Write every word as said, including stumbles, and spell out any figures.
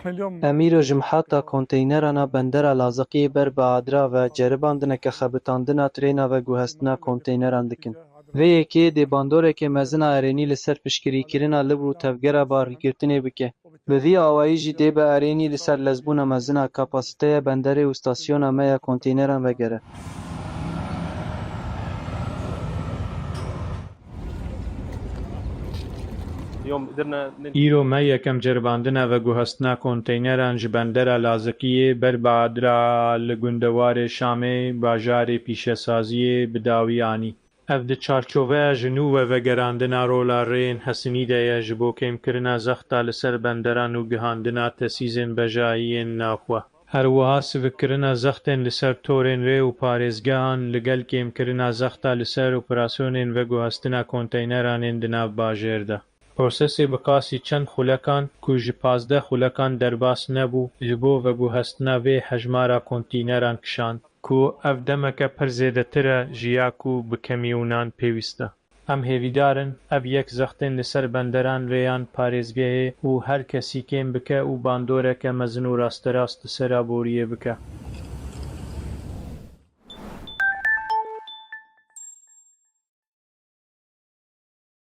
Em îro ji mihata konteynerana bendera Laziqiyê ber bi Adra ve ceribandineke xebitandina trêna veguhestina konteyneran dikin. Vê yekê dê bandoreke mezin a erênî li ser piştgirîkirina libr û tevgera barîgirtinê bike. Bi vî awayî jî dê bi erênî li ser lezbûna mezin a kapasiteya benderê û stasyona me ya konteyneran vegere. Îro me yekem ceribandina veguhestina konteyneran ji bendera Laziqiyê ber bi Adra li gundewarê Şamê, bajarê pîşesaziyê, bi dawî anî. Ev di çarçoveya ji nû ve vegerandina rola rêyên hesinî de ye ji bo kêmkirina zexta li ser benderan û gihandina tesîzên bejayiyên navxwe. Her wiha sivikkirina zextên li ser torên rê û parêzgehan li gel kêmkirina zexta li ser operasyonên veguhestina konteyneran ên di nav bajêr de. Prosesê bi qasî çend xulekan ku ji pazdeh xulekan derbas nebû, ji bo veguhestina vê hejmara konteyneran kişand, ku ev demeke pir zêdetir e ji ya ku bi kemî û nan pêwîst e. Em hêvîdar in ev yek zextên li ser benderan, rêyan, parêzgehê û her kesî kêm bike û bandoreke mezin û rasterast li ser aboriyê bike.